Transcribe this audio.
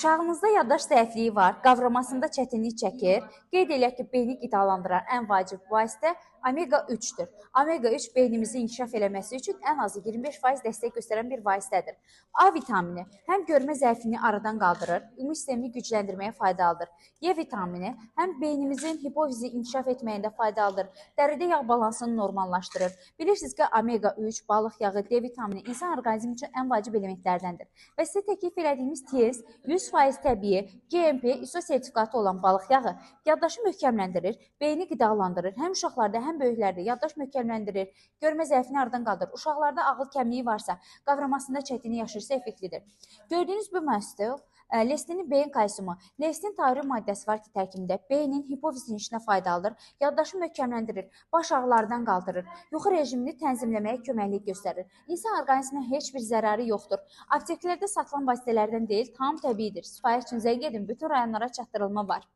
Uşağınızda yaddaş zəifliyi var, qavramasında çətinlik çəkir. Qeyd eləyək ki, beyni qidalandıran ən vacib vasitə omega 3-dür. Omega 3 beynimizin inkişaf eləməsi üçün ən azı 25% dəstək göstərən bir vasitədir. A vitamini həm görmə zəifliyini aradan qaldırır, immun sistemini gücləndirməyə faydalıdır. E vitamini həm beynimizin hipofizi inkişaf etməyində faydalıdır, dəridə yağ balansını normallaşdırır. Bilirsiniz ki, omega 3, balıq yağı, D vitamini insan orqanizmi üçün ən vacib elementlərdəndir. Və sizə təklif elədiyimiz TS 100% təbii, GMP, ISO sertifikatı olan balıq yağı yaddaşı möhkəmləndirir, beyni qidalandırır. Həm uşaqlarda, həm böyüklərdə yaddaş möhkəmləndirir, görmə zəifliyini aradan qaldırır. Uşaqlarda ağıl kəmliyi varsa, qavramasında çətinlik yaşayırsa effektlidir. Gördüyünüz bu məhsul Lestinin beyin kalsiumu. Lestin tayroid maddəsi var ki, tərkibində beynin hipofizin işinə faydalıdır, yaddaşı möhkəmləndirir, baş ağrılardan qaldırır, yuxu rejimini tənzimləməyə köməklik göstərir. İnsan orqanizminə heç bir zərarı yoxdur. Apteklərdə satılan vasitələrdən deyil, tam təbiidir. Sifariş üçün zəng edin, bütün rayonlara çatdırılma var.